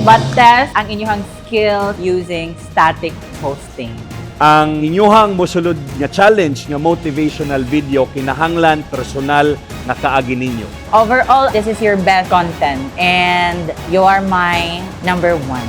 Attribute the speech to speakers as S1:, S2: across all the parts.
S1: But test ang inyong skills using static posting.
S2: Ang inyuhang mosulod nga challenge nga motivational video kinahanglan personal nga kaagi ninyo.
S1: Overall, this is your best content and you are my number one.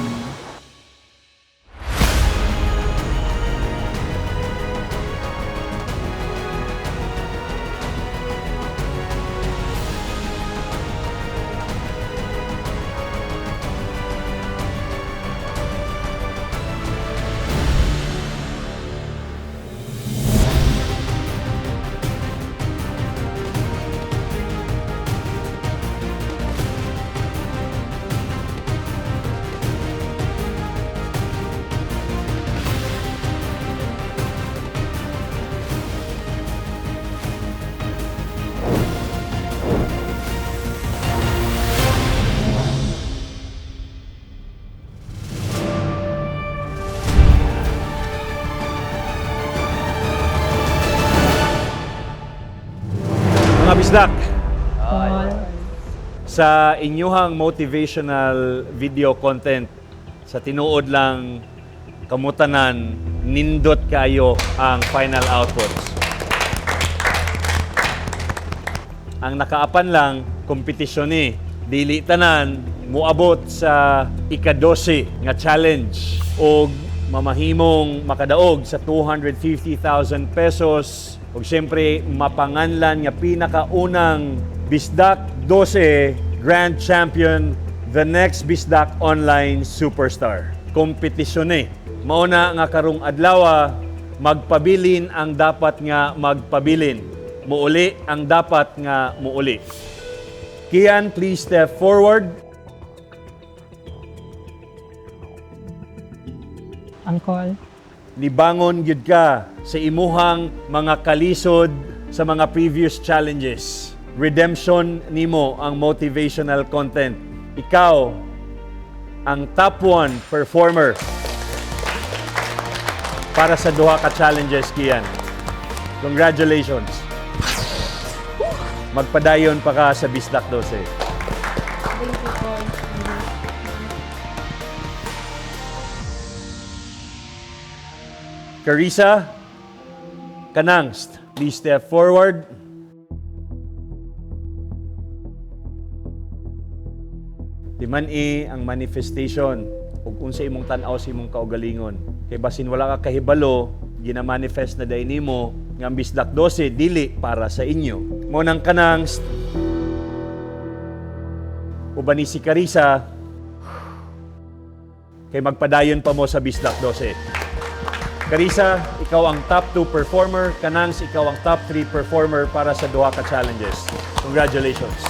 S2: Mga bisdak, sa inyuhang motivational video content, sa tinuod lang kamutanan, nindot kayo ang final outputs. Ang nakaapan lang, kompetisyon ni. Dili tanan, muabot sa ika-12 nga challenge o mamahimong makadaog sa 250,000 pesos ug siyempre mapanganlan nga pinakaunang Bisdak 12 Grand Champion, the next Bisdak Online Superstar. Kompetisyon ni. Mao na nga karong adlaw magpabilin ang dapat nga magpabilin. Muuli ang dapat nga muuli. Kian, please step forward.
S3: Uncle.
S2: Nibangon gyud ka sa imuhang mga kalisod sa mga previous challenges. Redemption nimo ang motivational content. Ikaw ang top one performer para sa duha ka challenges, Kian. Congratulations. Magpadayon pa ka sa Bisdak 12.
S3: Thank you po.
S2: Carissa Kanangst, please step forward. Timan i ang manifestation ug unsa imong tan-aw sa imong kaugalingon. Kay basin wala ka kahibalo, gina-manifest na day nimo nga ang Bisdak 12 dili para sa inyo. Mo nang Kanangst, uban ni si Carissa, kay magpadayon pa mo sa Bisdak 12. Carissa, ikaw ang top 2 performer. Kanangs, ikaw ang top 3 performer para sa duha ka challenges. Congratulations.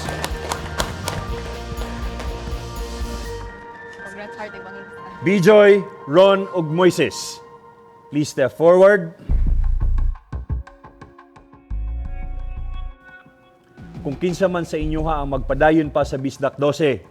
S3: Congrats, Heart Evangelista.
S2: Bijoy, Ron, ug Moises. Please step forward. Kung kinsa man sa inyo ha ang magpadayon pa sa Bisdak 12,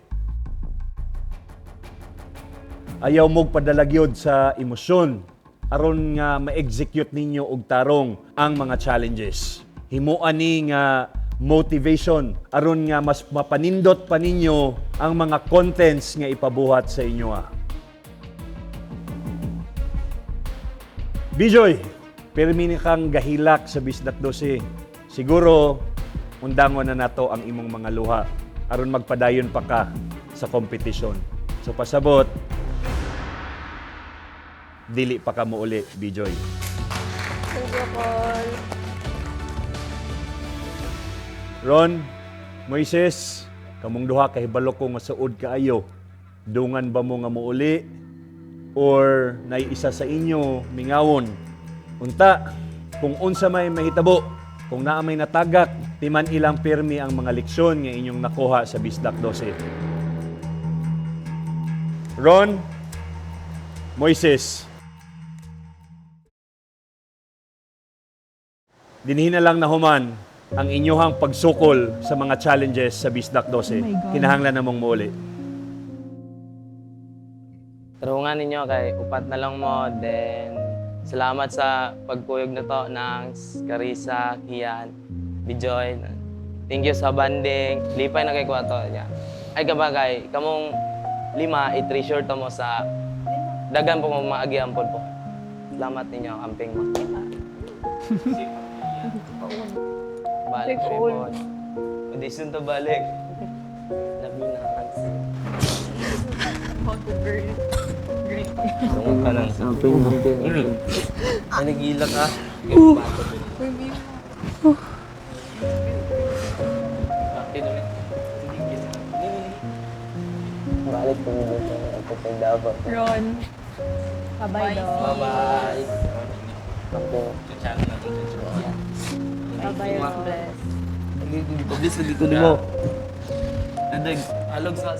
S2: ayaw mog padalagyod sa emosyon aron nga ma-execute ninyo og tarong ang mga challenges. Himuan ni nga motivation aron nga mas mapanindot pa ninyo ang mga contents nga ipabuhat sa inyo ha. Bijoy, pirmi ni kang gahilak sa Bisdak 12. Siguro, undangon na nato ang imong mga luha aron magpadayon pa ka sa kompetisyon. So pasabot, dili pa ka muuli, Bijoy.
S3: Thank you, Paul.
S2: Ron, Moises, kamong duha kahibalo ko nga saud kaayo. Dungan ba mo nga muuli or nay isa sa inyo mingawon? Unta, kung unsa may mahitabo, kung naa may natagak, timan ilang pirmi ang mga leksyon nga inyong nakuha sa Bisdak 12. Ron, Moises, dinhi na lang nahuman ang inyuhang pagsukol sa mga challenges sa Bisdak 12.
S3: Oh my God.
S2: Kinahanglan namong muuli.
S4: Tarungan ninyo kay upat na lang mo. Then, salamat sa pagkuyog na to ng Carissa, Kian, Bijoy. Thank you sa banding. Lipay na kay Kwato. Yeah. Ay kabagay, kamong Lima, i-treasure ta mo sa dagan po mo maagian po po. Salamat ninyo, amping mo. Balik po. Audition to balik. Love you na. Tungod ka lang. Amping, amping, amping. Ay, nagila ka. Balik po dito. Ako Davao.
S3: Ron. Bye-bye, dog.
S4: Bye-bye. Amping.
S3: Bye-bye, Ron. Bless.
S4: Pablis lagi ko nimo. Dadag, alog sa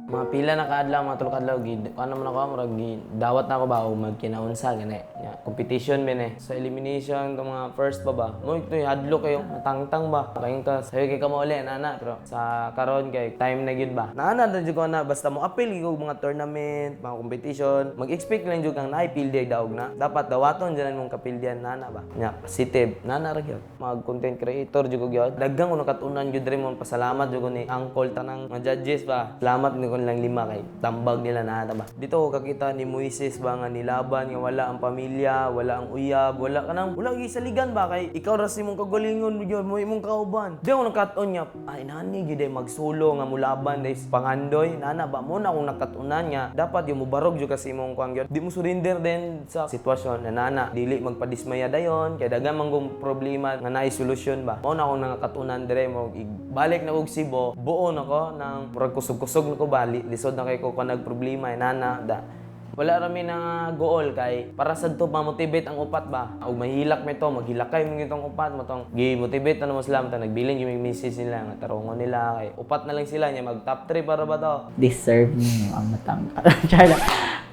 S4: mga pila na kaadlaw, mga tulo kaadlaw, gid ano man ako, murag dawat na ako ba o magkinaunsa gani. Ya, competition men eh. Sa elimination to mga first pa ba. Mo ito hadlo kayo, matangtang ba. Kayong ka sayo kay ka uli nana pero sa karon kay time na gyud ba. Naana na jud ko na basta mo appeal gyud og mga tournament, mga competition, mag-expect lang jud kang naay pildi daog na. Dapat dawaton dyan mong kapildian nana ba. Nya positive nana ra gyud. Mag content creator jud ko gyud. Daghang ko nakatunan jud diri mo pasalamat jud ko ni Uncle tanang mga judges ba. Salamat ni ko lang lima kay tambag nila na ba. Dito ko kakita ni Moises ba nga nilaban nga wala ang pamilya, wala ang uyab, wala kanang wala gyud saligan ba kay ikaw ra sa imong kagalingon gyud mo imong kauban. Di ako nakat-on nga ay nani gyud ay magsulo nga mulaban dahil sa pangandoy nana ba mo na akong nakatunan nga dapat yung mubarog jud kasi imong kuang gyud. Di mo surrender din sa sitwasyon na nana dili magpadismaya dayon kay daghan man kong problema nga naay solusyon ba. Mao na akong nakatunan dire mo balik na og Cebu, buo na ko nang murag kusog-kusog na ko ba, lisod na kay ko kung nagproblema eh, nana da. Wala rami na goal kay para sad to ma-motivate ang upat ba. Og mahilak mi to, maghilakay mi itong upat mo tong gi-motivate na mo sila ta nagbilin gyud mi message nila nga tarungon nila kay upat na lang sila nya mag top 3 para ba to.
S1: Deserve ninyo ang matanggal. Char lang.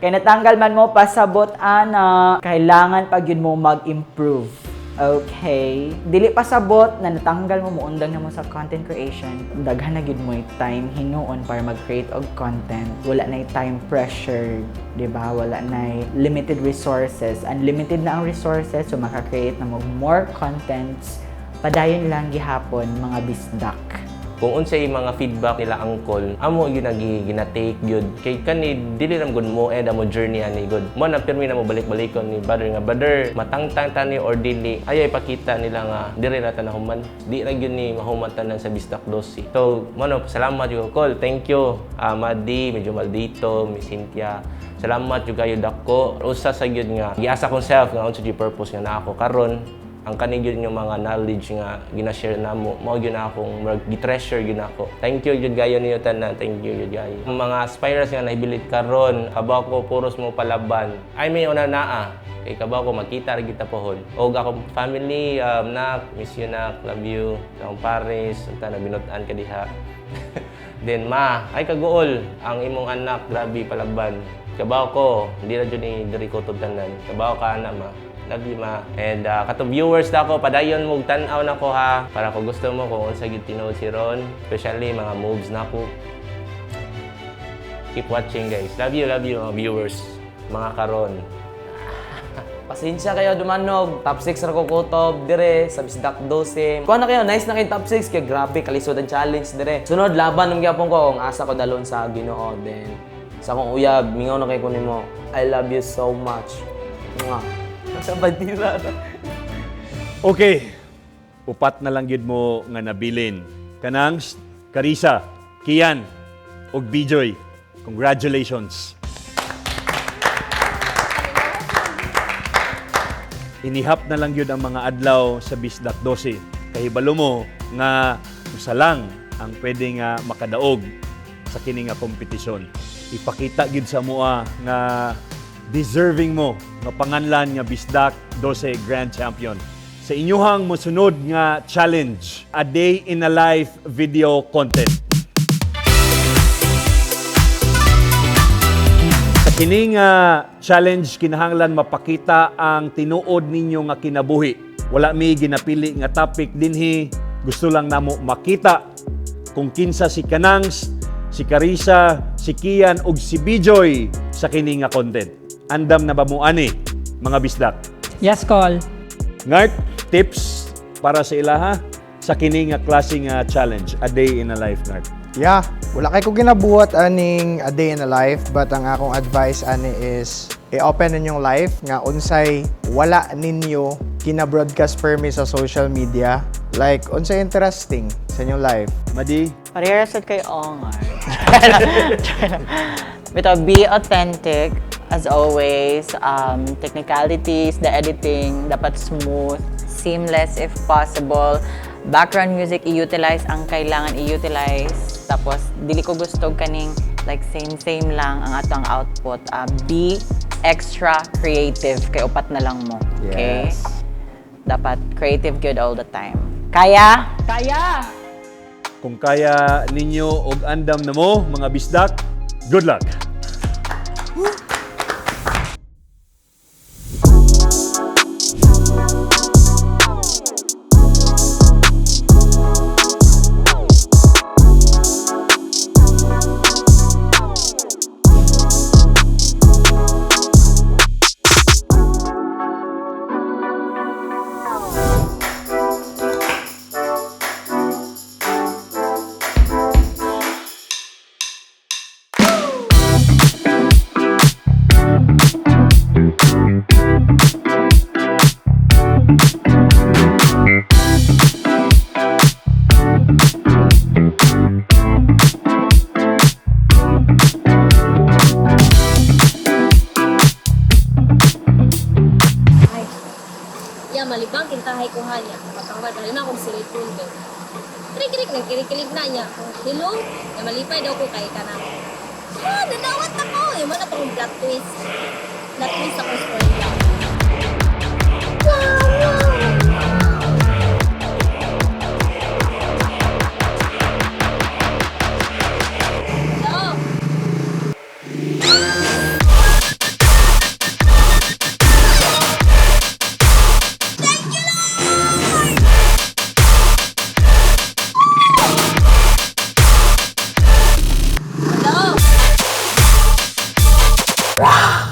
S1: Kay natanggal man mo, pasabot, ana. Kailangan pag yun mo mag-improve. Okay? Dili pasabot na natanggal mo, muundang na mo sa content creation. Daghan na gyud mo yung time hinuon para mag-create og content. Wala na time pressure, 'di ba? Wala na limited resources. Unlimited na ang resources, so maka-create na mo more contents. Padayon lang gihapon mga bisdak.
S5: Kung unsay mga feedback nila Uncle, amo gyud nagi gina-take gyud kay kani dili ra gud mo end amo journey ani gud mo na pirmi na mo balik-balikon ni brother nga brother matangtang tani or dili ayaw ipakita nila nga diri ra ta nahuman, di ra gyud ni mahuman tanan sa Bisdak 12. So mo no, salamat jud Uncle, thank you. Madi medyo maldito Miss Cynthia, salamat jud kayo dako. Usa sa gyud nga giasa kong self nga unsa gyud purpose nga naa ako karon, ang kani gyud nga mga knowledge nga gina-share namo mao gyud na akong murag gi-treasure gyud nako. Thank you gyud gayo niyo tanan, thank you gyud gayo. Ang mga aspirants nga nahibilit karon, kabaw ko puros mo palaban. Ay may una naa kay kabaw ko magkita ra kita pohon. Og akong family, nak, miss you nak, love you. Sa akong pares, unta na binut-an ka diha. Then ma, ay kaguol ang imong anak, grabe palaban. Kabaw ko, hindi ra jud ni diri ko tanan. Kabaw ka ana ma. Love you ma. And katong viewers na ako, padayon mo tan-aw na ko ha. Para kung gusto mo kung unsa gyud tinuod si Ron, especially mga moves na ko. Keep watching guys. Love you mga viewers, mga karon.
S4: Pasensya kayo dumanog. Top 6 ra ko kutob dire sa Bisdak 12. Kuha na kayo, nice na kayo top 6 kay grabe kalisod ang challenge dire. Sunod laban ng gyapon ko ang asa ko dalon sa Ginoo then sa akong uyab mingaw na kay ko nimo. I love you so much. Mwah. Sa bandila.
S2: Okay. Upat na lang gyud mo nga nabilin. Kanang Karisa, Kian, ug Bijoy. Congratulations. Inihap na lang gyud ang mga adlaw sa Bisdak 12. Kahibalo mo nga usa lang ang pwede nga makadaog sa kini nga kompetisyon. Ipakita gyud sa mua nga deserving mo nga panganlan nga Bisdak 12 Grand Champion. Sa inyuhang mosunod nga challenge, a day in a life video content. Sa kini nga challenge kinahanglan mapakita ang tinuod ninyo nga kinabuhi. Wala mi ginapili nga topic dinhi, gusto lang namo makita kung kinsa si Kanangs, si Karisa, si Kian ug si Bijoy sa kini nga content. Andam na ba mo ani? mga bisdak.
S6: Yes, call.
S2: Ngart, tips para sa ilaha sa kini nga klase nga challenge, a day in a life, Ngart.
S7: Yeah, wala kay ko ginabuhat aning a day in a life, but ang akong advice ani is i-open ninyong life nga unsay wala ninyo kina-broadcast permi sa social media. Like unsay interesting sa inyong life.
S2: Madi?
S1: Pareha sad kay Ongar. But be authentic as always. Technicalities, the editing, dapat smooth, seamless if possible. Background music, i-utilize ang kailangan i-utilize. Tapos, dili ko gusto kaning like same-same lang ang atong output. Be extra creative kay upat na lang mo. Okay?
S7: Yes.
S1: Dapat creative good all the time. Kaya?
S6: Kaya!
S2: Kung kaya ninyo og andam na mo, mga bisdak, good luck!
S8: Ay, ya malibang kintahay ko hanya. Patawad dali na akong cellphone kay. Krik-krik nagkilig na niya. Hello, ya malipay daw ko kay kanang. Ah, nadawat ako. Yung mga akong plot twist. Plot twist ako story lang. Wow, wow, wow. Hello. Hello.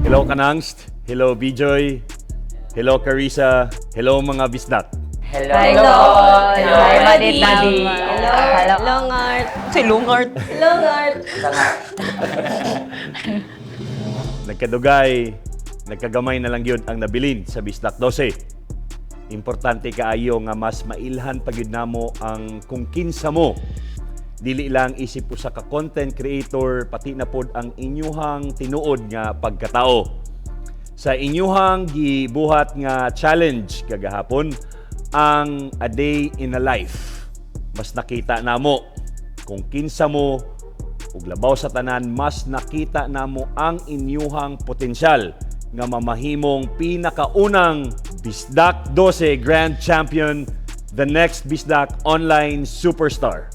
S2: Hello Kanangst, hello Bijoy, hello Carissa, hello mga bisdak.
S1: Hello.
S3: Hello.
S1: Hello.
S3: Hi,
S1: Madi.
S3: Madi.
S1: Hello.
S3: Hello.
S8: Long art.
S1: Si Lungart.
S8: Long art.
S2: Nagkadugay, nagkagamay na lang yun ang nabilin sa Bisdak 12. Importante kaayo nga mas mailhan pag yun namo ang kung kinsa mo. Dili lang isip usa ka content creator pati na pod ang inyuhang tinuod nga pagkatao. Sa inyuhang gibuhat nga challenge kagahapon ang A Day in a Life. Mas nakita namo kung kinsa mo ug labaw sa tanan mas nakita namo ang inyuhang potensyal nga mamahimong pinakaunang Bisdak 12 Grand Champion, the next Bisdak Online Superstar.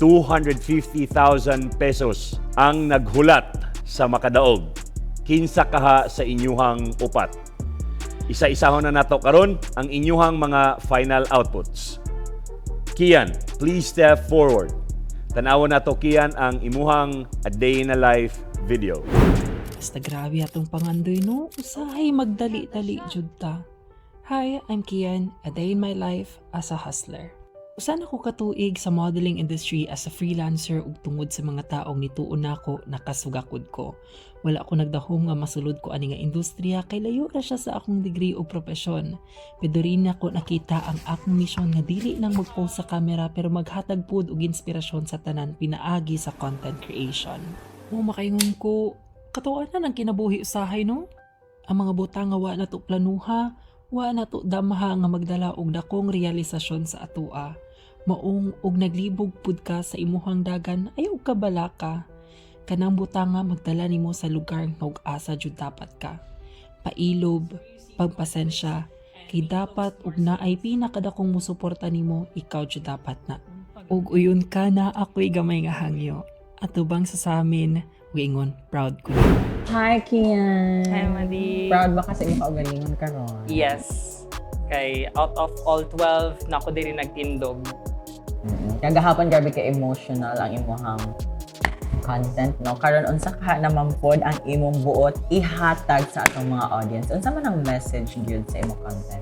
S2: 250,000 pesos ang naghulat sa makadaog. Kinsa kaha sa inyuhang upat. Isa-isahon na nato karon ang inyuhang mga final outputs. Kian, please step forward. Tanawon nato Kian ang imuhang A Day in a Life video.
S6: Basta grabe atong pangandoy no, usahay magdali-dali jud ta. Hi, I'm Kian, a day in my life as a hustler. Usa na ko katuig sa modeling industry as a freelancer ug tungod sa mga taong nituo nako, nakasugakod ko. Wala ko nagdahom nga masulod ko ani nga industriya kay layo ra siya sa akong degree o propesyon. Pero rin nako nakita ang akong misyon nga dili nang mag-post sa camera pero maghatag pud og inspirasyon sa tanan pinaagi sa content creation. Mo makaingon ko, katuan na ng kinabuhi usahay, no? Ang mga butang nga wa na to planuha, wa na to damha nga magdala og dakong realisasyon sa atoa. Maong og naglibog pud ka sa imuhang dagan, ayaw ka balaka. Kanang butanga magdala nimo sa lugar nga og asa jud dapat ka. Pailob, pagpasensya, kay dapat og naay pinakadakong musuporta nimo, ikaw jud dapat na. Ug uyon ka na ako'y gamay nga hangyo. Atubang sa samin, giingon, proud ko nimo.
S1: Hi, Kian!
S9: Hi, Madi.
S1: Proud ba ka sa imong kaugalingon karon?
S9: Yes. Kay out of all 12, na ako diri nagtindog.
S1: Kagahapon grabe ka emotional ang imong content, no? Karon, unsa ka naman pod ang imong buot ihatag sa atong mga audience? Unsa man ang message gyud sa imong content?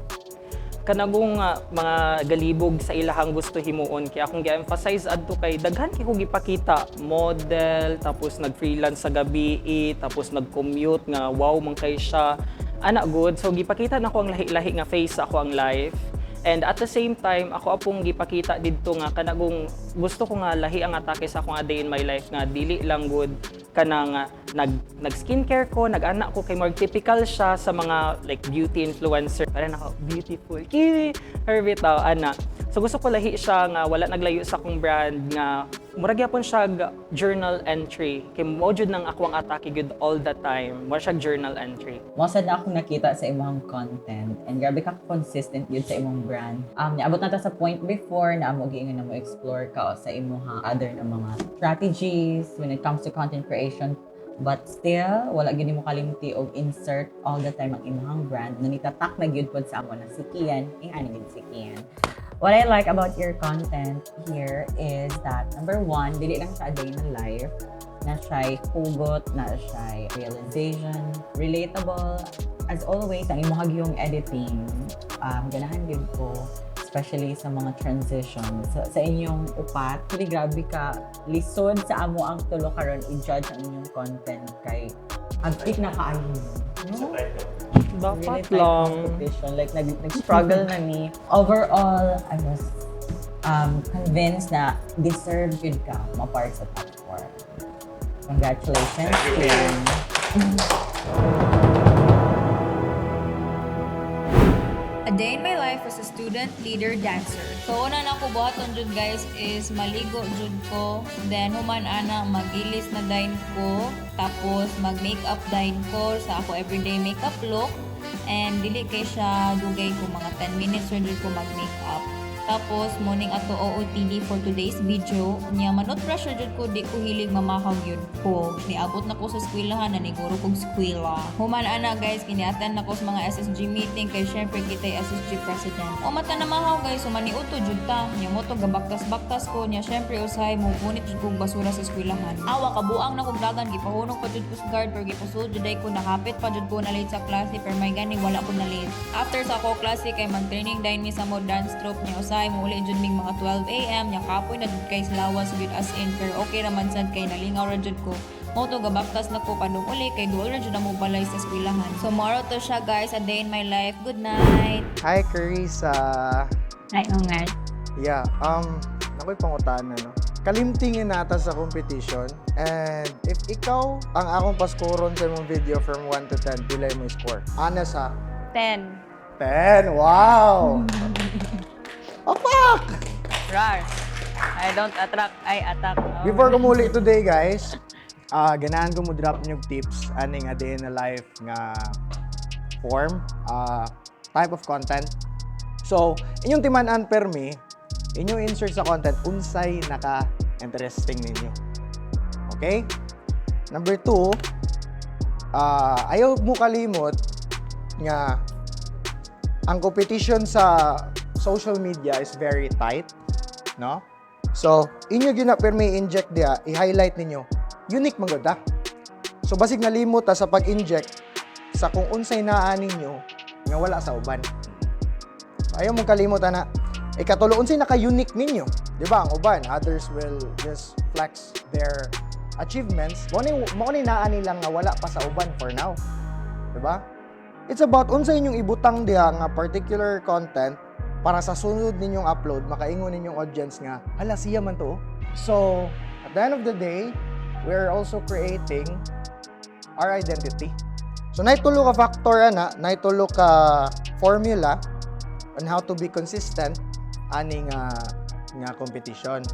S9: Kanagong mga galibog sa ilahang gusto himuon kay akong gi-emphasize adto kay daghan kay ko gipakita model, tapos nag-freelance sa gabi eh, tapos nag-commute nga wow man kay siya ana good. So gipakita nako ang lahi-lahi nga face sa ako ang life. And at the same time, ako apong gipakita didto nga kanagong gusto ko nga lahi ang atake sa akong a day in my life nga dili lang good kanang nag nag skincare ko, nag-anak ko kay more typical siya sa mga like beauty influencer. Parang ako beautiful. Kiwi, Herbie tao ana. So gusto ko lahi siya nga wala naglayo sa akong brand nga murag gyapon siya journal entry. Kay mo jud nang ako ang atake gud all the time. Mura siya journal entry.
S1: Mo sad na akong nakita sa imong content and grabe ka consistent yun sa imong brand. Niabot na ta sa point before na amo giingon na mo explore ka sa imong other na mga strategies when it comes to content creation, but still wala gyud mo kalimti og insert all the time ang imong brand na nitatak na gyud pod sa amo na si Kian, ing ani gyud si Kian. What I like about your content here is that number one, dili lang siya a day in life, na siya'y hugot, na siya'y realization, relatable. As always, ang imong yung editing, ganahan din ko, especially sa mga transitions. Sa inyong upat, really grabe ka, lisod sa amo ang tulo karon i-judge ang inyong content kay agtik na kaayo. No?
S9: Dapat
S1: Really tight
S9: lang.
S1: competition. Like, nag-struggle na mi. Overall, I was convinced na deserve yun ka ma-part sa top 4. Congratulations, team.
S10: A day in my life as a student leader dancer. So una na ako buhaton jud, guys, is maligo jud ko. Then human ana magilis na dayon ko. Tapos mag makeup dayon ko sa ako everyday makeup look. And dili kay siya dugay ko, mga 10 minutes ra jud ko mag makeup. Tapos morning ato OOTD for today's video. Nya manot pressure jud ko, di ko hilig mamahaw gyud ko. Niabot na ko sa eskwelahan, naniguro kog eskwela. Human ana, guys, kini-attend na ko sa mga SSG meeting kay syempre kitay SSG president. O mata na mahaw, guys, so maniuto jud ta. Nya mo to gabaktas-baktas ko nya syempre usahay mo punit jud kog basura sa eskwelahan. Awa kabuang na kog dagan, gipahunong pa jud ko sa guard pero gipasud jud ay ko, nakapit pa jud ko na late sa klase pero may gani wala ko na late. After sa ako klase kay mag-training dayon mi sa mo dance troupe nya usahay mo uli jud mig mga 12 AM nya kapoy na jud kay sa lawas gyud as in, pero okay ra man sad kay nalingaw ra jud ko. Mo to gabaktas na ko padung uli kay duol ra jud mo balay sa eskwelahan. So moro to siya, guys, a day in my life. Good night.
S7: Hi, Carissa.
S3: Ay, oo nga.
S7: Yeah, nakoy pangutana, no? Kalimtingin nata sa competition and if ikaw ang akong paskuron sa imong video from 1 to 10, pila mo score? Honest ha?
S3: 10.
S7: 10! Wow! Apak!
S3: Rar. I don't attract, I attack. Oh.
S7: Before ko muli today, guys, ganahan ko mo drop nyo tips aning a day in a life nga form, type of content. So, inyong timan-an permi, inyong insert sa content unsay naka-interesting ninyo. Okay? Number two, ayaw mo kalimot nga ang competition sa social media is very tight, no? So, inyo gina permi inject diya, i-highlight ninyo. Unique man gud ah. So basig nalimot ta sa pag-inject sa kung unsay naa ninyo nga wala sa uban. So, ayaw mong kalimot ana. Ikatulo, unsay naka-unique ninyo. Di ba? Ang uban, others will just flex their achievements. Mao ni naa nila nga wala pa sa uban for now. Di ba? It's about unsa inyong ibutang diha nga particular content para sa sunod ninyong upload, makaingon ninyong audience nga, "Hala, siya man to." So, at the end of the day, we're also creating our identity. So, naitulo ka factor ana, naitulo ka formula on how to be consistent ani nga competition.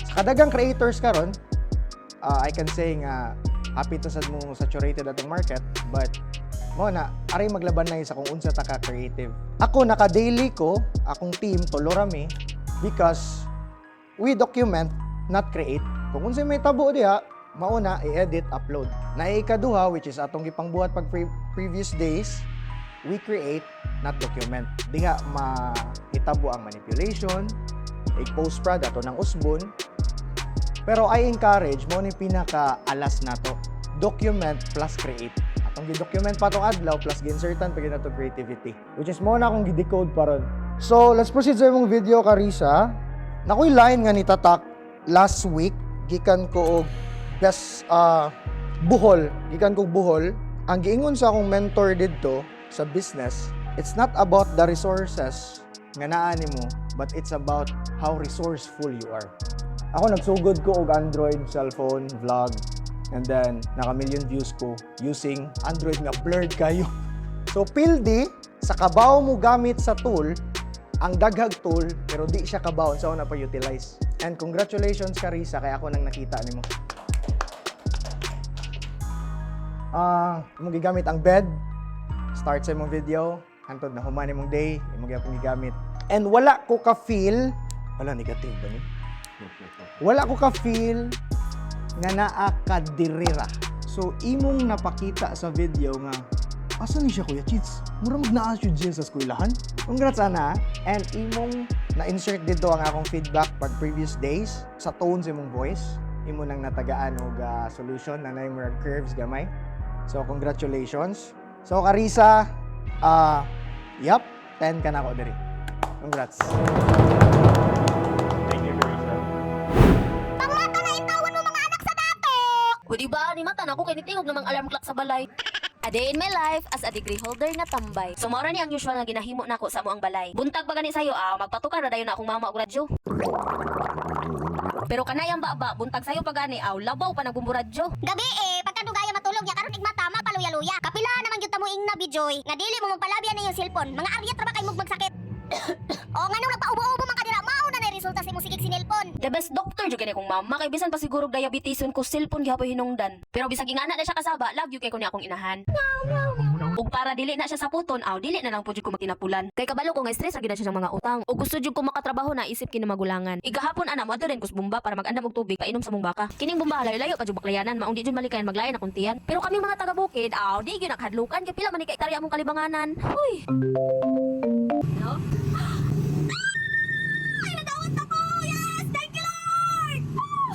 S7: Sa kadagang creators karon, I can say nga happy to sad mo saturated atong market, but mao na aray maglaban na sa kung unsa ta ka creative. Ako naka-daily ko, akong team tulo rami because we document, not create. Kung unsay may tabo diha, mauna i-edit, upload. Na ikaduha, which is atong gipangbuhat pag previous days, we create, not document. Diha mahitabo ang manipulation, i-post prod ato ng usbon. Pero I encourage mao ni pinaka-alas nato. Document plus create. Atong gi-document pa tong adlaw plus gi-insertan pa gyud nato creativity. Which is mao na akong gi-decode pa ron. So, let's proceed sa imong video, Carissa. Nakoy line nga nitatak last week gikan ko og best Bohol, gikan ko Bohol. Ang giingon sa akong mentor didto sa business, it's not about the resources nga naa nimo, but it's about how resourceful you are. Ako nagsugod ko og Android cellphone vlog and then naka million views ko using Android nga blurred kayo. So pildi sa kabaw mo gamit sa tool, ang daghag tool pero di siya kabaw sa una pa utilize. And congratulations, Carissa, kay ako nang nakita nimo. Imong gigamit ang bed, start sa imong video, hantod na human imong day, imong gyapon gigamit. And wala ko ka feel, wala negative ba ni? Wala ko ka feel nga naa ka dirira. So imong napakita sa video nga asa ni siya, Kuya Chits? Mura mag naa siya sa eskwelahan. Congrats ana. And imong na-insert dito ang akong feedback pag previous days sa tone sa imong voice. Imo nang natagaan og solution na nay murag curves gamay. So congratulations. So Carissa, yup, 10 ka na ako diri. Congrats.
S2: Thank you, Carissa.
S8: Pangmata na intawon mo mga anak sa dato! O di ba, ni mata na ako kay nitingog namang alarm clock sa balay. A day in my life as a degree holder nga tambay. So mao ra ni ang usual nga ginahimo nako sa among balay. Buntag pa gani sayo ah, magpatukan ra dayon na akong mama og radyo. Pero kanayang baba, buntag sayo pa gani aw, labaw pa nang radyo.
S11: Gabi eh, pagkadugaya matulog niya karon igmata mapaluya-luya. Kapila naman gyud tamo ingna Bijoy, nga dili mo magpalabyan na yung cellphone. Mga aryat ra ba kay mong magsakit? O nganong nagpaubo-ubo man ka dira, mao na nay resulta sa imong sigig sinelpon.
S8: The best doctor jud kini kong mama kay bisan pa siguro diabeteson ko, cellphone gihapon hinungdan. Pero bisag ingana na siya kasaba, love you kay ko ni akong inahan. Ug para dili na siya sa puton, aw dili na lang pud jud ko magtinapulan. Kay kabalo ko nga stress ra gid na siya sa mga utang. Ug gusto jud ko makatrabaho na isip kinamagulangan. Igahapon ana mo rin kus bumba para mag-andam og tubig painom sa mong baka. Kining bumba layo-layo pa jud baklayanan, maong di jud malikayan maglayan akong tiyan. Pero kaming mga taga bukid, aw di gyud nakahadlukan kay pila man ni ka ektarya among kalibanganan. Huy.
S11: No? Ay, nadawat ako! Yes! Thank you, Lord!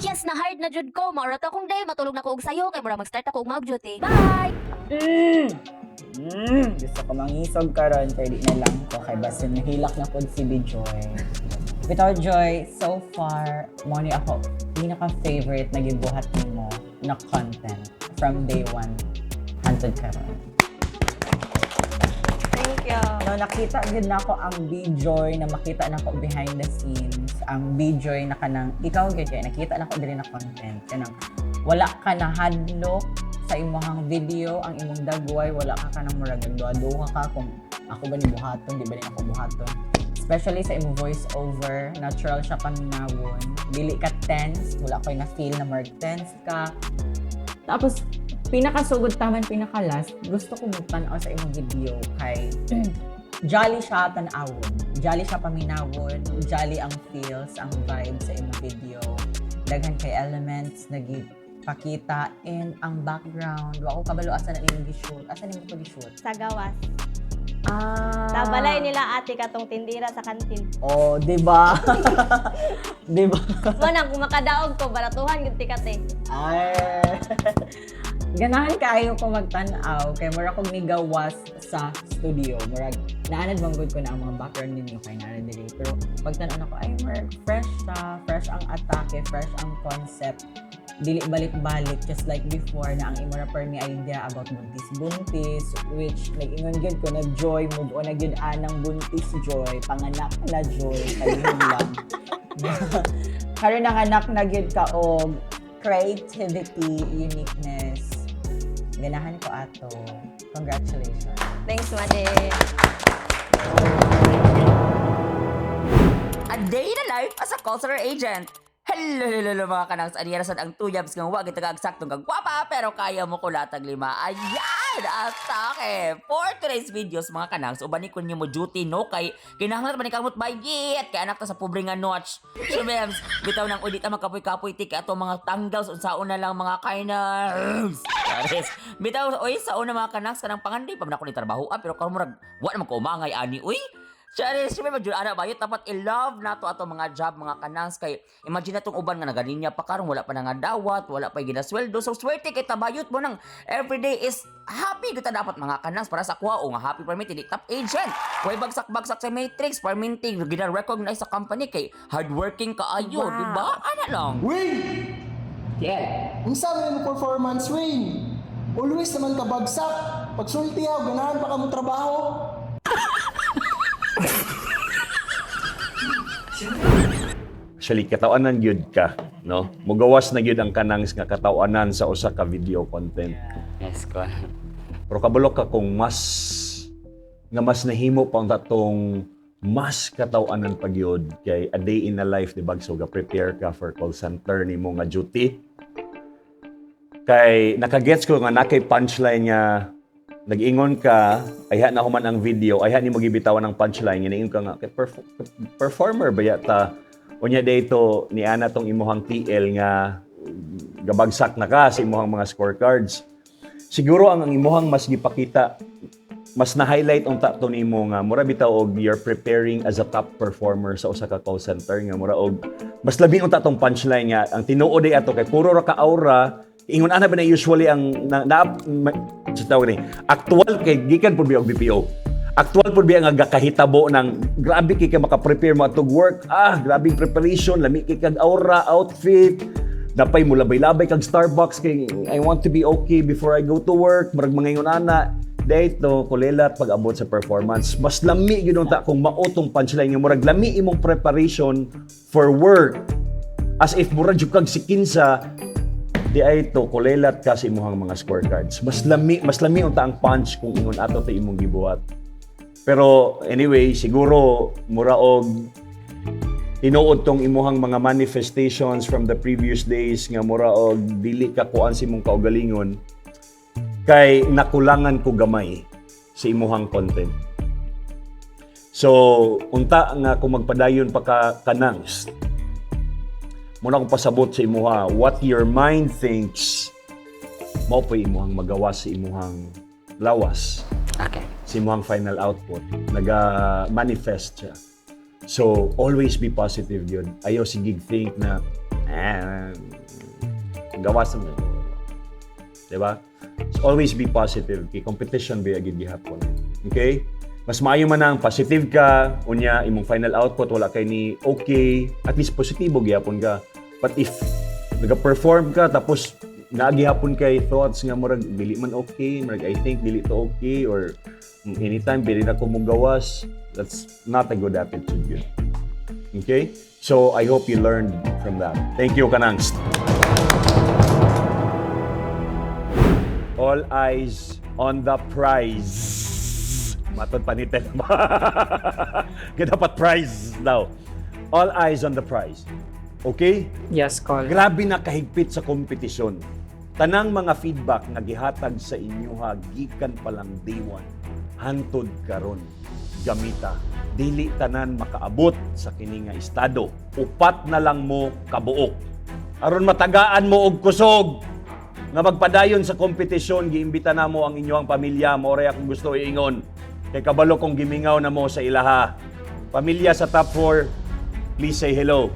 S8: Yes, na hard na jud ko. Mao ra to akong day, matulog na ko og sayo kay mura mag-start ako og mag-duty. Bye.
S1: Gusto ko mangisog karon kay di na lang ko kay basin nahilak na pod si Bijoy. Bitaw Joy, so far mao ni ako pinaka-favorite na gibuhat nimo na content from day one hantod karon.
S3: Thank you.
S1: No, nakita gid nako ang Bijoy na makita nako behind the scenes, ang Bijoy na kanang ikaw gyud kay nakita nako diri na content kanang wala ka na hadlok sa imong video, ang imong dagway, wala ka kanang murag nagduha-duha ka kung ako ba ni buhaton, di ba ni ako buhaton. Especially sa imong voice over, natural siya paminawon. Dili ka tense, wala ko'y na feel na murag tense ka. Tapos pinakasugod taman pinaka last, gusto ko magtan-aw sa imong video kay jolly siya tan-awon. Jolly siya paminawon, jolly ang feels, ang vibe sa imong video. Daghan kay elements nagipakita and ang background. Wa ko kabalo asa na imong gi-shoot. Asa nimo to gi-shoot?
S12: Sa gawas.
S1: Ah.
S12: Sa balay nila ate katong tindira sa kantin.
S1: Oh, di ba? Di ba?
S12: Mo nang kung makadaog ko baratuhan gyud tikat eh.
S1: Ay. Ganahan kaayo ko magtan-aw kay mura kog nigawas sa studio. Murag Naanad man gud ko na ang mga background ninyo kay naa diri. Pero pagtan-aw nako, ay mer fresh siya, fresh ang atake, fresh ang concept. Dili balik-balik just like before na ang imo ra permi idea about buntis-buntis, which nag-ingon gyud ko na joy, move on na gyud anang buntis joy, panganak na joy, kalihog lang. Karon nanganak na gyud ka og creativity, uniqueness. Ganahan ko ato. Congratulations.
S12: Thanks, Made.
S13: A day in a life as a call center agent. Hello, hello, hello mga kanang sa anira sad ang tuyabs nga wa gid tagaagsaktong kag gwapa pero kaya mo kulatag lima. Ayan, atake. For today's videos mga kanang, uban ni kun mo duty no kay kinahanglan man ni kamot bayit kay anak ta sa pobre nga notch. So mems, bitaw nang ulit ang magkapoy-kapoy ti kay ato mga tanggal sa unsaon na lang mga kainangs. Charis. Bitaw oy sa una mga kanang kanang panganday pa man ako ni trabaho ah, pero karon murag wa naman ko umangay ani uy. Charis, syempre magyud ana bayot dapat i-love nato ato mga job mga kanangs kay imagine natong uban nga naganinya pa karon wala pa nga dawat, wala pa ginasweldo. So swerte kay tabayot mo nang everyday is happy gyud ta dapat mga kanangs para sa kuha o nga happy permit dili top agent. Way bagsak-bagsak sa matrix, perminting gina-recognize sa company kay hardworking kaayo, di ba? Ana lang.
S14: Wayne!
S13: Yeah.
S14: Unsa man imong performance, Wayne? Always naman ka bagsak. Pagsulti ha, ganahan pa ka mo trabaho.
S2: Actually, katawanan gyud ka, no? Mugawas na gyud ang kanang nga katawanan sa usa ka video content.
S4: Yes, ko.
S2: Pero kabalo ka kung mas nga mas nahimo pa ang tatong mas katawanan pa gyud kay a day in a life, di ba? So ga prepare ka for call center nimo nga duty. Kay nakagets ko nga nakay punchline nga nag-ingon ka, ayha na human ang video, ayha nimo gibitawan ang punchline nga niingon ka nga kay performer ba yata? Unya dito ni ana tong imuhang TL nga gabagsak na ka sa imuhang mga scorecards. Siguro ang imuhang mas gipakita, mas na-highlight unta to nimo nga mura bitaw og you're preparing as a top performer sa usa ka call center nga mura og mas labi unta tong punchline nga ang tinuod ay ato kay puro ra ka aura ingon ana ba na usually ang na, na ma, sa tawag ni actual kay gikan pud biya og BPO, actual pud biya nga gakahitabo ng grabe kay ka maka-prepare mo atog work, ah, grabe preparation, lami kay kag aura, outfit, napay mo labay-labay kag Starbucks kay I want to be okay before I go to work, murag mga ingon ana. Dito kulelat pag abot sa performance, mas lami gyud unta kung mao tong punchline nga murag lami imong preparation for work as if murag jud kag sikinsa di ay to kulelat ka sa imuhang mga scorecards. Mas lami unta ang punch kung ingon ato to imong gibuhat. Pero anyway, siguro mura og tinuod tong imuhang mga manifestations from the previous days nga mura og dili ka kuan sa imong kaugalingon kay nakulangan ko gamay sa imuhang content. So, unta nga kung magpadayon pa ka kanangs, muna akong pasabot sa imuha, what your mind thinks, mao pa imuhang magawa sa imuhang lawas. Sa imuhang final output. Naga-manifest siya. So, always be positive yun. Ayaw sige think na, eh, gawas mo. Diba? So, always be positive. Kay competition ba gyud gihapon. Okay? Mas maayo man ang positive ka, unya imong final output wala kay ni okay, at least positibo gihapon ka. But if naga-perform ka tapos naagihapon kay thoughts nga murag dili man okay, murag I think dili to okay or anytime dili na ko mogawas, that's not a good attitude yun. Okay? So I hope you learned from that. Thank you, Kanangst. All eyes on the prize. Matod panitin. Kaya dapat prize daw. All eyes on the prize. Okay?
S9: Yes, call.
S2: Grabe na kahigpit sa kompetisyon. Tanang mga feedback nga gihatag sa inyoha gikan pa lang day one, hantod karon gamita. Dili tanan makaabot sa kini nga estado. Upat na lang mo kabuok. Aron matagaan mo og kusog nga magpadayon sa kompetisyon, giimbita namo ang inyong pamilya. Mao ray akong gusto iingon. Kay kabalo kong gimingaw na mo sa ilaha. Pamilya sa top 4, please say hello.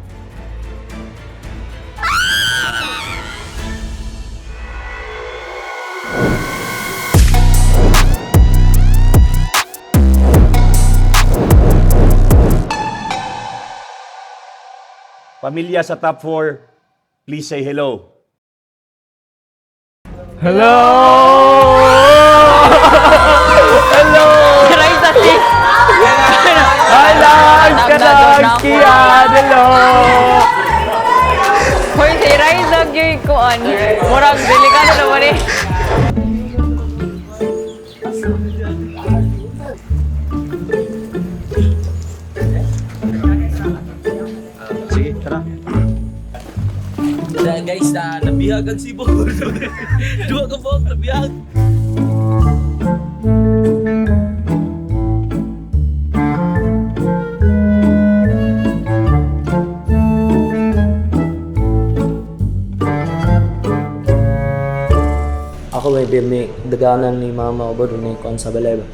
S2: Pamilya sa top 4, please say hello.
S4: Hello! Hello!
S3: Raisa si.
S4: Hi, Lance! Kanang Kian! Hello!
S3: Hoy, si Raisa gyud kuan. Murag delikado naman eh.
S4: Sige, tara.
S15: Guys, na nabihag ang Cebu. Duha ka po, nabihag.
S4: Ako may pirmi daganan ni mama ko ba ni kon sa balay ba.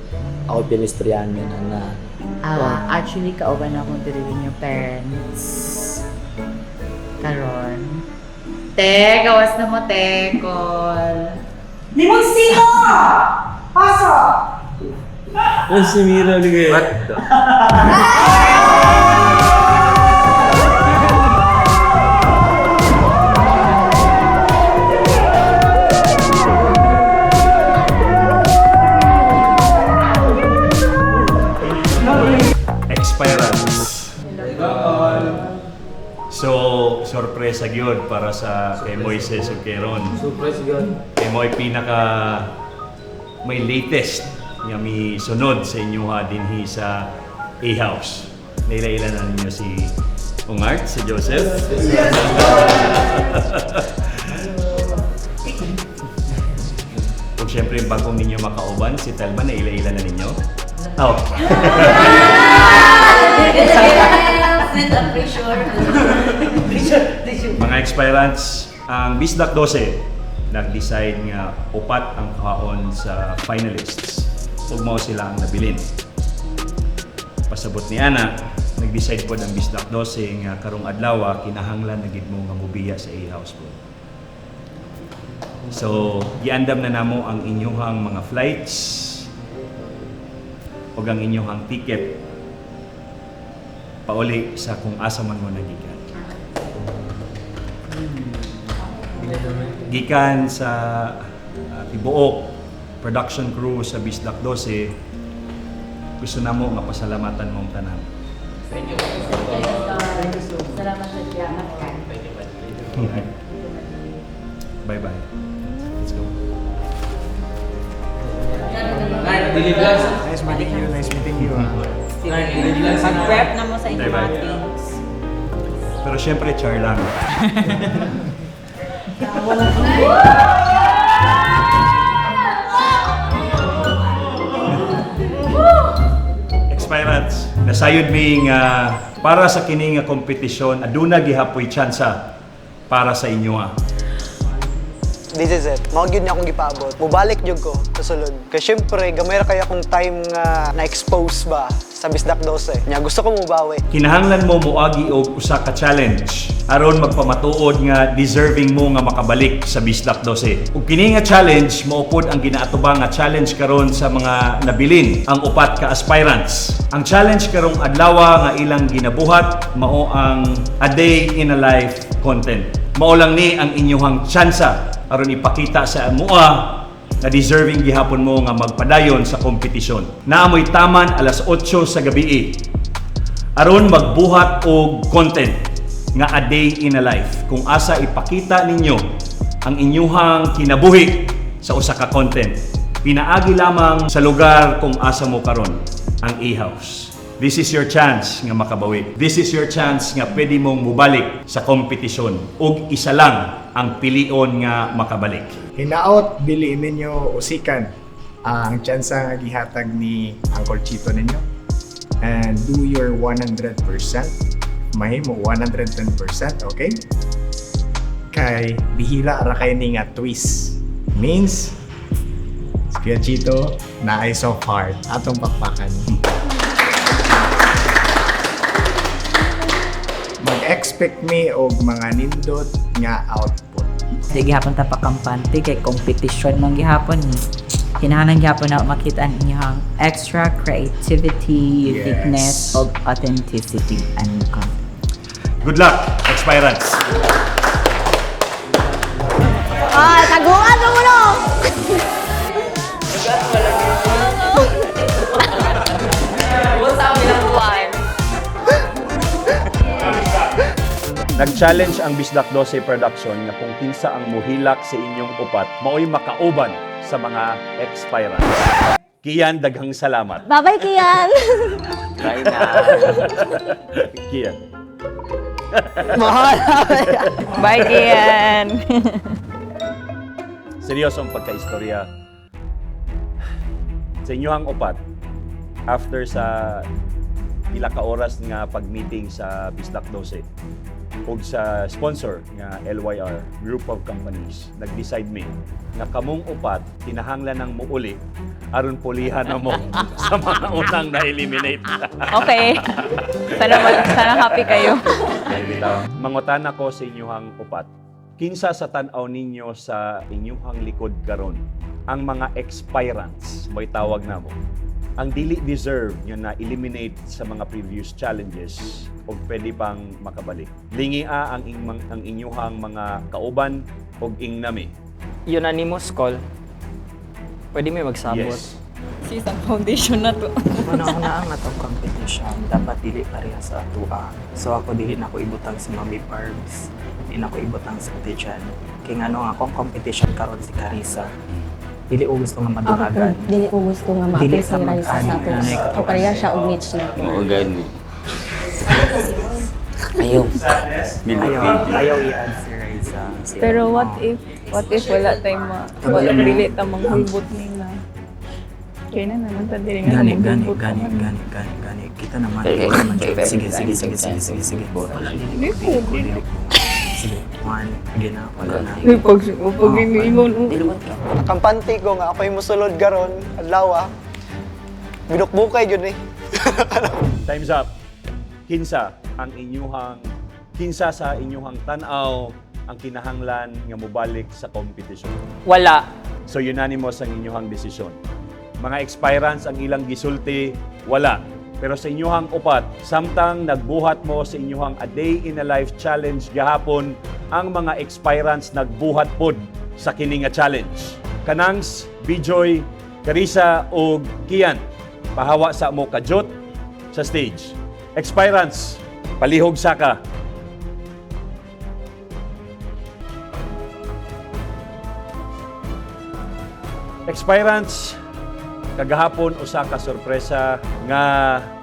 S4: Ako pinistoryahan niya na na.
S1: Ah, actually, kauban akong diri yung parents. Karon. Te, gawas na mo, te, call.
S13: Limoncito! Paso!
S4: Ano si Mira ligay? What the?
S2: Expirants. So, sorpresa gyud para sa kay Moises ug kay Ron.
S4: Surprise gyud.
S2: Kay mo'y pinaka may latest nga mi sunod sa inyo ha dinhi sa A-House. Naila-ila na ninyo si Ungart, si Joseph. Kung siyempre yung bagong ninyo makauban, si Telma, naila-ila na ninyo. Oh. Mga expirants, ang Bisdak 12 nag-decide nga upat ang kaon sa finalists ug mao sila ang nabilin. Pasabot ni Ana, nag-decide pod ang Bisdak 12 nga karong adlaw kinahanglan na gid mo nga mobiya sa A-house po. So, giandam na namo ang inyong mga flights ug ang inyong ticket pauli sa kung asa man mo nagikan. Gikan sa tibuok production crew sa Bisdak 12, gusto namo nga pasalamatan mong tanan.
S4: Thank you.
S1: Salamat sa tiyanak ka.
S2: Bye-bye. Let's go.
S7: Nice meeting you, nice meeting you. Ah.
S1: Mag-prep na mo sa inyong
S2: Bye-bye.
S1: mga things.
S2: Pero syempre, char lang. Expirants, nasayod mi nga para sa kini nga kompetisyon aduna gihapoy tsansa para sa inyo ah.
S14: This is it. Mao gyud niya akong gipaabot. Mubalik jud ko sa sulod. Kay syempre gamay ra kay akong time nga na-expose ba sa Bisdak 12. Nya gusto ko mubawi.
S2: Kinahanglan mo moagi og usa ka challenge aron magpamatuod nga deserving mo nga makabalik sa Bisdak 12. Ug kini nga challenge mao pod ang ginaatubang nga challenge karon sa mga nabilin ang upat ka aspirants. Ang challenge karong adlaw nga ilang ginabuhat mao ang a day in a life content. Mao lang ni ang inyuhang tsansa aron ipakita sa amua na deserving gihapon mo nga magpadayon sa kompetisyon. Naamoy taman alas 8 sa gabi. Aron magbuhat og content nga a day in a life kung asa ipakita ninyo ang inyuhang kinabuhi sa usa ka content. Pinaagi lamang sa lugar kung asa mo karon, ang A-house. This is your chance nga makabawi. This is your chance nga pwede mong mubalik sa kompetisyon ug isa lang ang pilion nga makabalik.
S7: Hinaot, dili ninyo usikan ang tsansa nga gihatag ni Uncle Chito ninyo. And do your 100%. Mahimo 110%, okay? Kay bihira ra kay ni nga twist. Means, si Kuya Chito na ay soft heart atong pakpakan. Mag-expect me og mga nindot nga output.
S1: Di gihapon ta pakampante kay competition man gihapon ni. Kinahanglan gihapon na makita ang inyong extra creativity, uniqueness,
S7: Yes.
S1: ug authenticity and content.
S2: Good luck, expirants.
S12: Ah, taguan mo no!
S2: Nag-challenge ang Bisdak 12 Production nga kung kinsa ang muhilak sa inyong upat, maoy makauban sa mga expirants. Kian, daghang salamat.
S12: Bye-bye, Kian!
S13: Bye na.
S2: Kian.
S1: Mahal.
S3: Bye, Kian!
S2: Seryoso ang pagkaistorya. Sa inyong upat, after sa pila ka oras nga pag-meeting sa Bisdak 12 ug sa sponsor nga LYR Group of Companies, nag-decide mi nga kamong upat kinahanglan ng muuli aron pulihan na mo sa mga unang na-eliminate.
S3: Okay. Sana, sana happy kayo.
S2: Ay, bitaw. Mangutana ko sa inyuhang upat. Kinsa sa tan-aw ninyo sa inyuhang likod karon ang mga expirants, may tawag na mo. Ang dili deserve nyo na eliminate sa mga previous challenges o pwede pang makabalik. Lingia ang ang inyuhang mga kauban og ingnami.
S9: Unanimous call. Pwede may magsabot.
S2: Yes.
S3: Sis, ang foundation na to.
S6: Una-una ang atong competition, dapat dili pareha sa atua. So ako dili na ko ibutang si Mami Barbs, dili na ko ibutang si Ate Jan. Kay ngano ang akong competition karon si Carissa. Dili ko gusto nga maduhagan.
S8: Dili ko gusto nga
S6: Dili
S8: maapil si
S6: sa
S8: Raisa sa
S6: mag-ani,
S8: ato.
S6: nanay
S8: O pareha siya og niche na.
S5: Oo, gani. Ayaw.
S6: Ayaw, ayaw i-add si Raisa.
S3: Pero what if wala tayong ma, wala dili ta manghulbot nila. Kaya na naman ta dili nga
S6: Gani, gani,
S3: manghulbot
S6: gani,
S3: naman.
S6: gani, gani, gani. Kita naman.
S13: Okay,
S6: Kita naman.
S13: okay,
S6: Sige,
S13: okay.
S6: sige, sige, sige, sige, sige. Wala, dili
S3: Dili
S6: ko,
S3: ko,
S6: dili ko, dili ko. Sige, one, sige na, wala na.
S3: Uy, pag iniingon, oh.
S14: Kampante ko nga ako'y musulod karon adlaw ah. Binukbukay gyud ni.
S2: Time's up. Kinsa ang inyuhang kinsa sa inyuhang tan-aw ang kinahanglan nga mobalik sa competition.
S9: Wala.
S2: So unanimous ang inyuhang desisyon. Mga expirants ang ilang gisulti, wala. Pero sa inyuhang upat, samtang nagbuhat mo sa inyuhang A Day in a Life challenge gahapon, ang mga expirants nagbuhat pod sa kini nga challenge. Kanangs, Bijoy, Carissa ug Kian, pahawa sa mo kajot sa stage. Expirants, palihog saka. Expirants, kagahapon usa ka sorpresa nga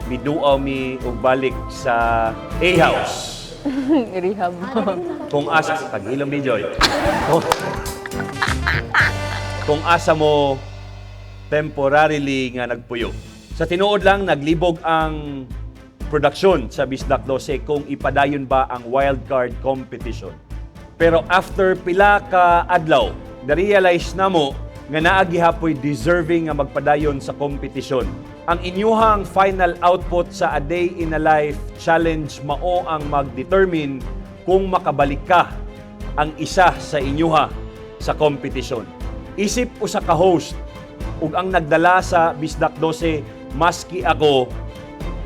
S2: miduaw mi og balik sa A House.
S3: Rehab.
S2: Kung asa tagilom ni Joy. Kung asa mo temporarily nga nagpuyo. Sa tinuod lang naglibog ang produksyon sa Bisdak 12 kung ipadayon ba ang wild card competition. Pero after pila ka adlaw, na-realize namo nga naa gihapoy deserving nga magpadayon sa kompetisyon. Ang inyuhang final output sa A Day in a Life challenge mao ang mag-determine kung makabalik ka ang isa sa inyuha sa kompetisyon. Isip usa ka host ug ang nagdala sa Bisdak 12 maski ako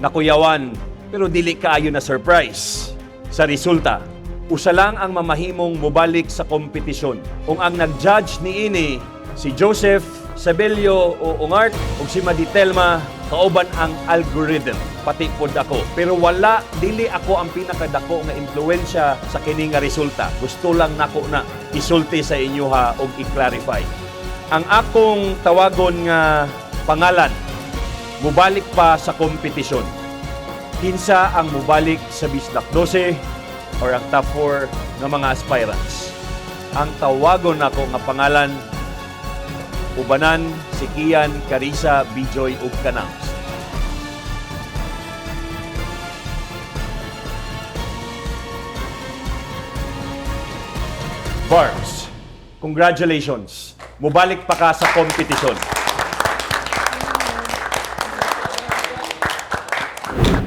S2: nakuyawan pero dili kaayo na surprise sa resulta. Usa lang ang mamahimong mobalik sa kompetisyon. Ung ang nag-judge niini si Joseph Sabelio o Ungart ug si Maditelma kauban ang algorithm pati pod ako. Pero wala dili ako ang pinakadako nga impluwensya sa kini nga resulta. Gusto lang nako na isulti sa inyo ha og i-clarify. Ang akong tawagon nga pangalan mubalik pa sa kompetisyon. Kinsa ang mubalik sa Bisdak 12 or ang top 4 nga mga aspirants. Ang tawagon nako nga pangalan ubanan si Kian, Carissa, Bijoy ug Kanams. Barbs, congratulations. Mubalik pa ka sa kompetisyon.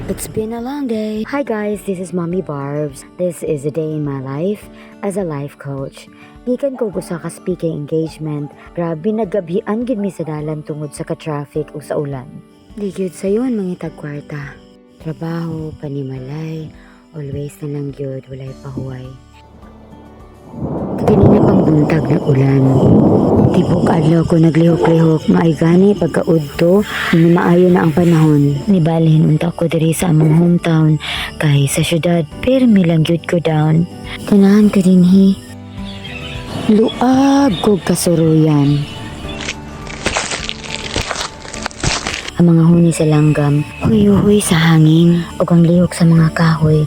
S16: It's been a long day. Hi guys, this is Mommy Barbs. This is a day in my life as a life coach. Gikan ko usa ka speaking engagement. Grabe nagabian gid mi sa dalan tungod sa ka-traffic ug sa ulan. Di gyud sayon mangitag kwarta. Trabaho, panimalay, Always na lang gyud, walay pahuway. Kaganina pang buntag nag-ulan. Tibok adlaw ko naglihok-lihok, maay gani pagkaudto, maayo na ang panahon. Nibalhin unta ko diri sa among hometown, kay sa syudad pirmi lang gyud ko down. Tanahan ka dinhi. Luag kog kasuruyan. Ang mga huni sa langgam, huy-huy sa hangin, ug ang lihok sa mga kahoy,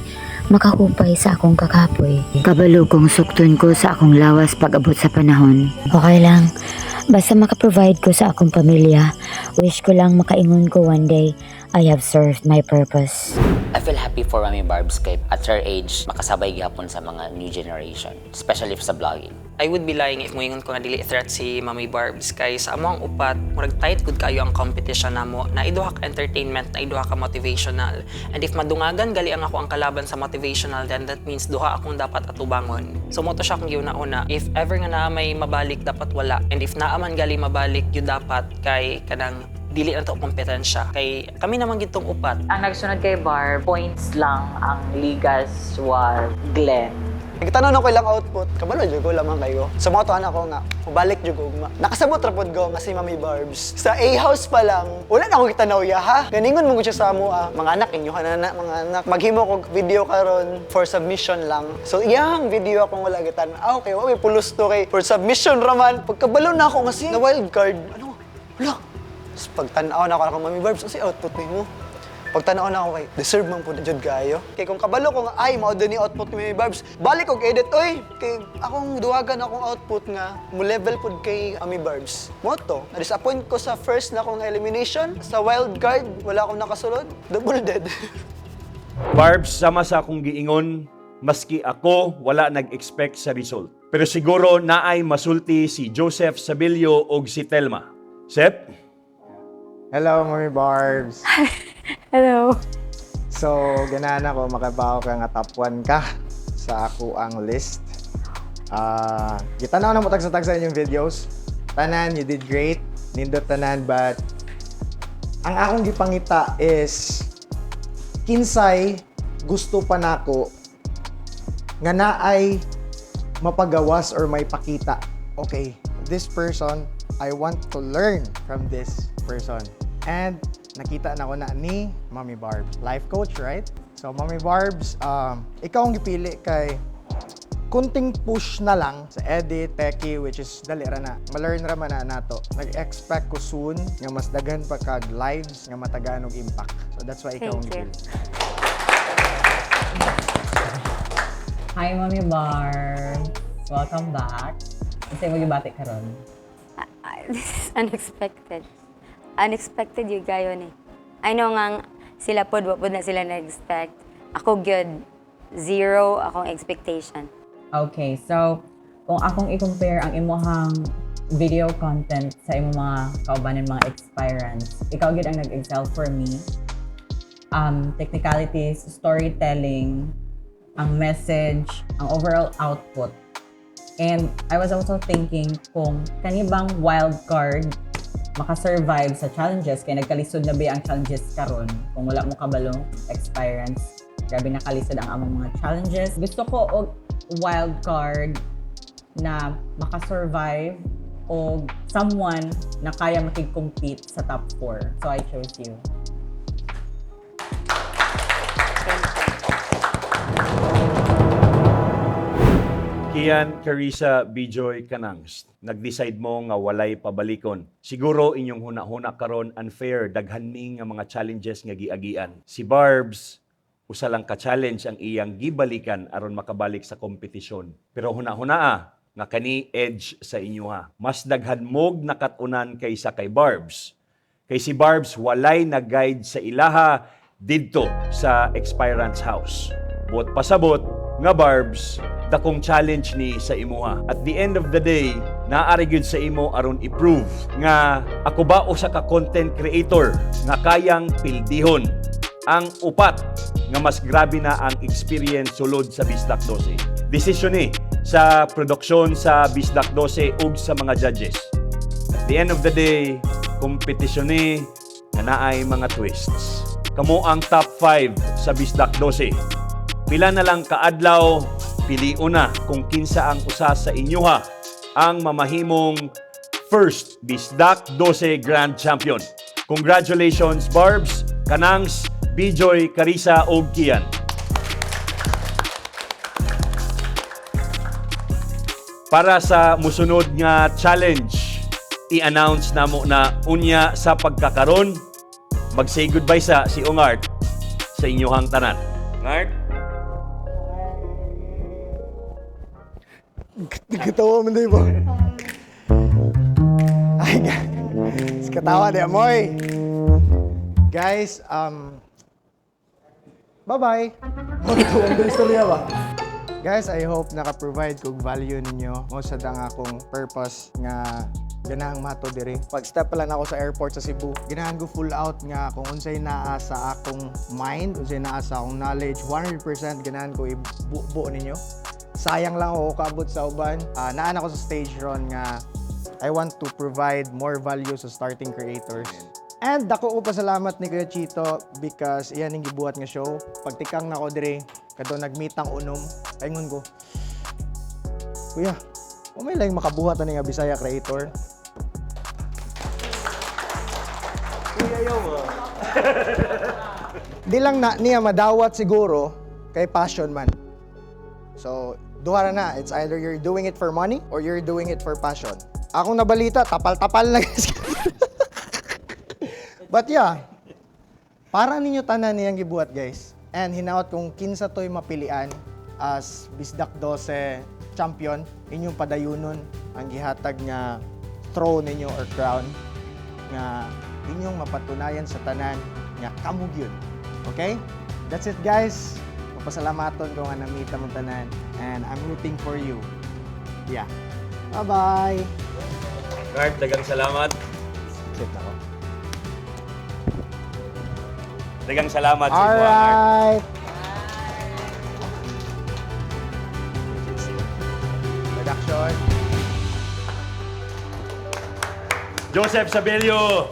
S16: makahupay sa akong kakapoy. Kabalo kong sukton ko sa akong lawas pag-abot sa panahon. Okay lang, basta makaprovide ko sa akong pamilya. Wish ko lang makaingon ko one day, I have served my purpose.
S13: I feel happy for Mami Barbs kay at her age, makasabay gihapon sa mga new generation, especially sa vlogging.
S9: I would be lying if moingon ko nga dili threat si Mami Barbs kay sa among upat, murag tight gud kayo ang competition namo. Na duha ka entertainment, na duha ka motivational. And if madungagan gali ang ako ang kalaban sa motivational, then that means duha akong dapat atubangon. So mo to siya akong giuna-una. If ever nga naa may mabalik, dapat wala. And if naa man gali mabalik, yun dapat kay kanang dili na to kompetensya. Kay kami naman gitong upat.
S1: Ang nagsunod kay Barb, points lang ang ligas was Glenn.
S14: Nagtanaw na ko ilang output, kabalo jud ko lamang kayo. So mo to ako nga, mubalik jud ko ugma. Nakasabot ra pod ko nga si Mami Barbs. Sa A house pa lang, wala na akong gitanaw ya ha. Ganingon mo gud siya sa amo ah. Mga anak inyo na na mga anak. Maghimo kog video karon for submission lang. So iyang video akong wala gitan-aw kay wa may pulos to kay for submission raman. Pagkabalo na ako nga si na wild card, ano? Wala. Tapos pagtan-aw na ako Mami Barbs, unsay output nimo? Pagtanaw na ako kay, deserve man po na jud kaayo. Kay kung kabalo ko nga, ay, mao ni output ni Mami Barbs, balik og edit, oy! Kay akong duwagan akong output nga, mo level pod kay Mami Barbs. Mo to, na-disappoint ko sa first na akong elimination, sa wild card, wala akong nakasulod, double dead.
S2: Barbs, sama sa akong giingon, maski ako wala nag-expect sa result. Pero siguro naay masulti si Joseph Sabilio og si Telma. Sep?
S7: Hello, Mami Barbs.
S3: Hello.
S7: So, ganahan ako makabaw ka nga top 1 ka sa ako ang list. Ah, gitanaw na mo tagsa-tagsa inyong videos. Tanan, you did great. Nindot tanan, but ang akong gipangita is kinsay gusto pa nako nga naay mapagawas or may pakita. Okay, this person, I want to learn from this person. And nakita na ko na ni Mami Barbs. Life coach, right? So, Mami Barbs, ikaw ang gipili kay kunting push na lang sa edit, techie, which is dali ra na. Ma-learn ra man na nato. Nag-expect ko soon nga mas daghan pa kag lives nga matagaan og impact. So that's why ikaw ang
S3: Thank you.
S7: Gipili.
S17: Hi, Mami Barb! Welcome back. Unsay mo gibati karon?
S16: This is unexpected. Unexpected gyud kayo ni. I know nga sila pod, wa pod na sila na-expect. Ako gyud, zero akong expectation.
S17: Okay, so kung akong i-compare ang imuhang video content sa imong mga kaubanan, mga expirants, ikaw gyud ang nag-excel for me. Technicalities, storytelling, ang message, ang overall output. And I was also thinking kung kani bang wild card makasurvive sa challenges kay nagkalisod na ba ang challenges karon? Kung wala mo kabalo, expirants, grabe nakalisod ang among mga challenges. Gusto ko og wild card na makasurvive o someone na kaya makig-compete sa top 4. So I chose you.
S16: Thank you.
S2: Kian, Carissa, Bijoy, Kanangs, nag-decide mo nga walay pabalikon. Siguro inyong huna-huna karon unfair, daghan ni nga mga challenges nga giagian. Si Barbs, usa lang ka challenge ang iyang gibalikan aron makabalik sa kompetisyon. Pero huna-huna nga kani edge sa inyo ha. Mas daghan mog nakatunan kaysa kay Barbs. Kay si Barbs walay nag-guide sa ilaha didto sa Expirants House. Buot pasabot nga Barbs, dakong challenge ni sa imuha. At the end of the day, naari gyud sa imo aron i-prove nga ako ba usa ka content creator nga kayang pildihon ang upat nga mas grabe na ang experience sulod sa Bisdak 12. Desisyon ni sa produksyon sa Bisdak 12 ug sa mga judges. At the end of the day, kompetisyon ni nga naay mga twists. Kamo ang top 5 sa Bisdak 12. Pila na lang kaadlaw, piliun na kung kinsa ang usa sa inyoha ang mamahimong first Bisdak 12 Grand Champion. Congratulations, Barbs, Kanangs, Bijoy, Karisa ug Kian. Para sa musunod nga challenge, i-announce namo na unya sa pagkakaron, mag-say goodbye sa si Ungart sa inyohang tanan. Ungart?
S14: Katawa mo, di ba? Ay, guys. Katawa di, amoy. Guys, bye-bye. Magkatawang ba istorya ba? Guys, I hope naka-provide kog value ninyo. Mao sad ang akong purpose nga ganahang mato diri. Pag step pa lang ako sa airport sa Cebu, ganahan ko full out nga kung unsay naa sa akong mind, unsay naa sa akong knowledge, 100% ganahan ko ibuo ninyo. Sayang lang ako kaabot sa uban. Naan ako sa stage ron nga I want to provide more value sa starting creators. And dako ko pasalamat ni Kuya Chito because iyan ang gibuhat nga show. Pagtikang nako dire, kadto nag-meet ang unom, ingon ko, "Kuya, may lang makabuhat ani nga Bisaya creator."
S2: Kuya yo mo.
S14: Di lang na niya madawat siguro kay passion man. So, duha ra na. It's either you're doing it for money or you're doing it for passion. Akong nabalita, tapal-tapal na, guys. But yeah, para ninyo tanan niyang gibuhat, guys. And hinaot kung kinsa to'y mapilian as Bisdak 12 champion, inyong padayunon ang gihatag nga throne ninyo or crown nga inyong mapatunayan sa tanan nga kamo gyud. Okay? That's it, guys. Mapasalamaton ko nga namita mong tanan and I'm rooting for you. Yeah. Bye-bye.
S2: Ungart, daghang salamat.
S14: Sit ako.
S2: Daghang salamat sa imo, Ungart.
S14: Alright. Production.
S2: Joseph Sabelio.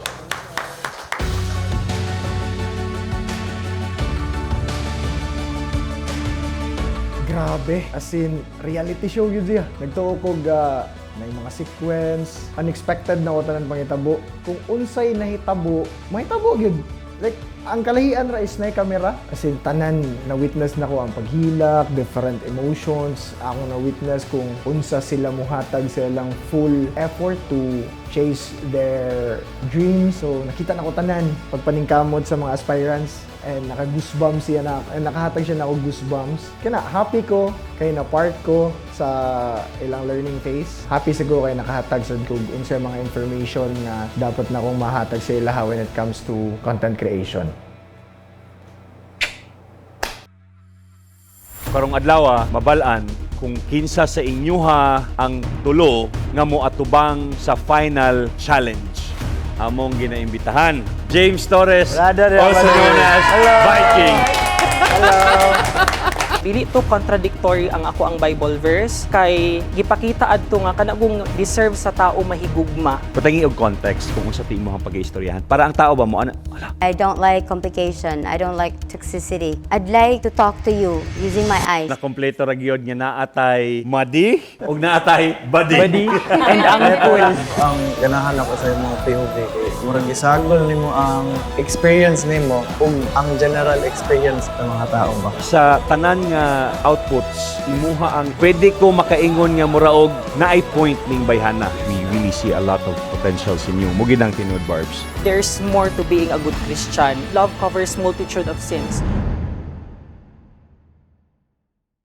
S7: Grabe, as in, reality show yun siya. Nagtuo ko ga na mga sequence, unexpected na ko tanan pangitabo. Kung unsay nahitabo, mahitabo gyud. Like, ang kalahian ra is na camera. As in, tanan na witness na ko ang paghilak, different emotions. Ako na witness kung unsa sila muhatag sa ilang full effort to chase their dreams. So, nakita na ko tanan pagpaningkamot sa mga aspirants and naka-goosebumps siya na and nakahatag siya na ako goosebumps. Kana happy ko kay na part ko sa ilang learning phase. Happy siguro kay nakahatag sad ko unsa mga information nga dapat na akong mahatag sa ilaha when it comes to content creation.
S2: Karong adlaw, mabal-an kung kinsa sa inyuha ang tulo nga moatubang sa final challenge. Among ginaimbitahan, James Torres,
S4: Brother,
S2: also known as
S4: Hello.
S2: Viking.
S9: Dili to contradictory ang ako ang Bible verse kay gipakita adto nga kana kung deserve sa tao mahigugma.
S2: Patangi og context kung unsa ti imong pag-istoryahan para ang tao ba mo ana ala.
S16: I don't like complication. I don't like toxicity. I'd like to talk to you using my eyes.
S2: Na kompleto ra gyud nga naatay madi ug naatay badi.
S9: Badi and angkol.
S18: Ang ganahan ako sa imong POV kay murag gisagol nimo ang experience nimo ug ang general experience ng mga tao ba.
S2: Sa tanan nga outputs, imuha ang pwede ko makaingon nga muraog naay point ning bayhana. We really see a lot of potentials in you. Mo gid ang tinuod, Barbs.
S9: There's more to being a good Christian. Love covers multitude of sins.